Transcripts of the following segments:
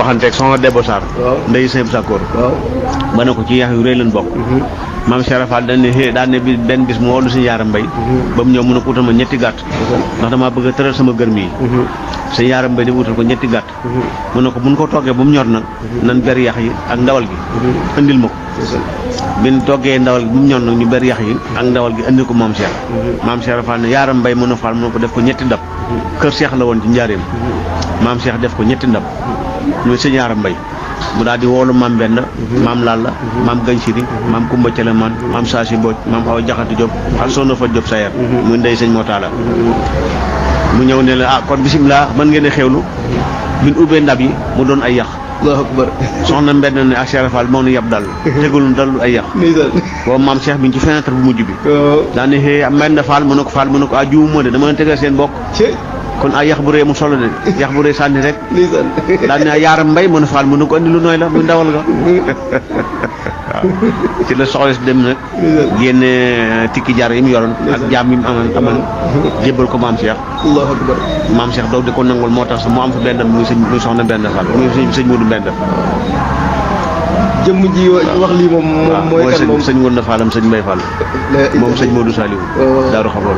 waxanteeg soxna Debbo Sarr ndey sëñ Sakkoor ba ne ko ci yax yu rëy lañ bokk maam Cheikh Rafal dañ ne daan ne bi benn bis mu woolu sëñ Yaaram Mbay ba mu ñëw mu ne ko utal ma ñetti gàtt ndax damaa bëgg a tëral sama gërëm yi sëñ Yaaram Mbay di wutal ko ñetti gàtt mu ne ko mun ko toggee ba mu ñor nag nan ber yax yi ak ndawal gi indil ma ko bin toggee ndawal gi ba mu ñor nag ñu ber yax yi ak ndawal gi indil ko maam Cheikh maam Cheikh Rafal ne Yaaram Mbay mën a faal mu ne ko def ko ñetti ndab kër Cheikh la woon ci njaareem maam Cheikh def ko ñetti ndab muy sëñ Yaaram Mbay mu daal di woolu maam Benn maam Lalla maam Gañ Siri maam Kumba Celemaan maam Saasi Mbooj maam Awa Jaxate Diop ak Soxna Fa Diop Sayer muy ndey sëñ Motaala mu ñëw ne la kon bisimilah mën ngeen a xewlu bin ubbee ndab yi mu doon ay yax Allahu akbar soxna Mbenn ne ak Cheikh Rafal moo nu yab dal tegul dalul ay yax boobu maam Cheikh bi ci fenêtre bu mujj bi daa ne xëy Mbenn Fall mu ne ko Fall mu ne ko juum moo de dama leen tegal seen bokk kon ay yax bu rëy mu solo de yax bu rëy sànni rek daan ne Yaaram Mbay mën a Fall mu ne ko andi lu nooy la muy ndawal nga waaw ci la soxla si dem nag génne tikki jar yi mu yoroon ak jaam yi mu amal jébbal ko maam Cheikh Allahu akbar maam Cheikh doog di ko nangul moo tax sax mu am fa benn muy soxna Benn Fall muy sëñ Modou Benn jëmm ji wax lii moom mooy kan moom sëñ Ngounda Fallam sëñ Mbay Fall moom sëñ Modou Saliou Daaru Xafoor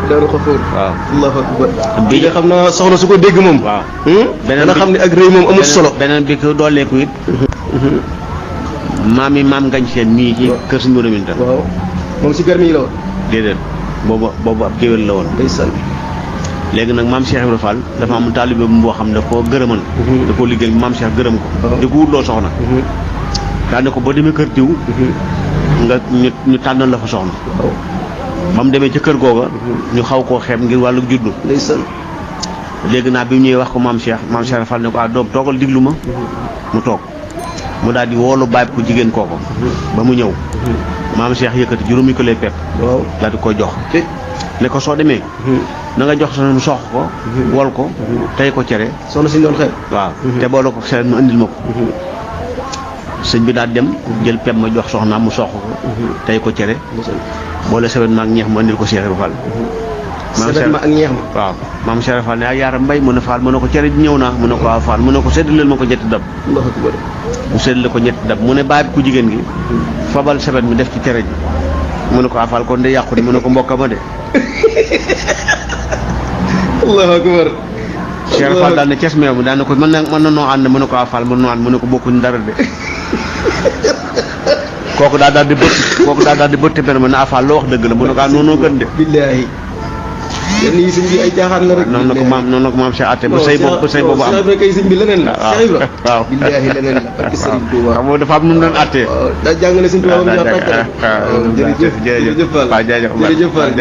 waaw Allahu akbar bii nga xam naa soxna su ko dégg moom waaw beneen xam ne ak rëy moom amul solo beneen bi ko dooleeku it maam Ngañ Seen mii ci kër sëñ Modou Minta waaw moom si garmi yi la woon déedéet boobu ab kéwél la woon ndeysaan léegi nag maam Cheikh Ibrahima Fall dafa am taalibe bu boo xam ne koo gërëmal da koo liggéey maam Cheikh gërëm ko di ko wutloo soxna daane ko boo demee kër diw nga ñu tànnal la fa soxna ba mu demee ca kër googa ñu xaw koo xeeb ngir wàllu juddu léegi naa bi mu ñëwee wax ko maam Cheikh Fall ne ko doom toogal diglu ma mu toog mu daal di woolu bàyyi ko jigéen kooko ba mu ñëw maam Cheikh yëkkati juróomi ko lay pepp daal di koy jox ne ko soo demee na nga jox soxna mu sox ko wol ko tey ko cere soxna si doon xeeb waaw te boole ko xel mu indil ma ko sëñ bi daal dem jël pep ma jox soxnaam mu sox ko tey ko cere boole sewet ma ak ñeex mu indil ko Cheikh Ibrahima Fall sewet ma ak ñeex ma waaw maam Cheikh Fall ne ak Yaaram Mbay mu ne Fall mu ne ko cere ji ñëw naa mu ne ko waaw Fall mu ne ko séddaleel ma ko ñetti dab mu séddale ko ñetti dab mu ne bàyyi ku jigéen gi fabal sewet mi def ci cere ji mu ne ko waaw Fall kon de yàqu de mu ne ko mbokka ma de Allahu akbar Cheikh Fall daal ne ces meew mi daal ne ko mën na noo ànd mu ne ko waaw Fall mën noo ànd mu ne ko bokkuñ dara de kooku daal di bëtt benn ma ne Fall loo wax dëgg la mu ne ko noonu gën de billaahi yenn yi sëñ bi ay jaaxaan la rek noonu la ko maam Cheikh atte ba sëy boobu am Cheikh Ibra kay sëñ bi leneen la Cheikh Ibra waaw billaahi leneen la parce que Sëriñ Tuuba xam nga dafa am nu mu doon attee daa jàngale Sëriñ Tuuba jërëjëf Fall jërëjëf Fall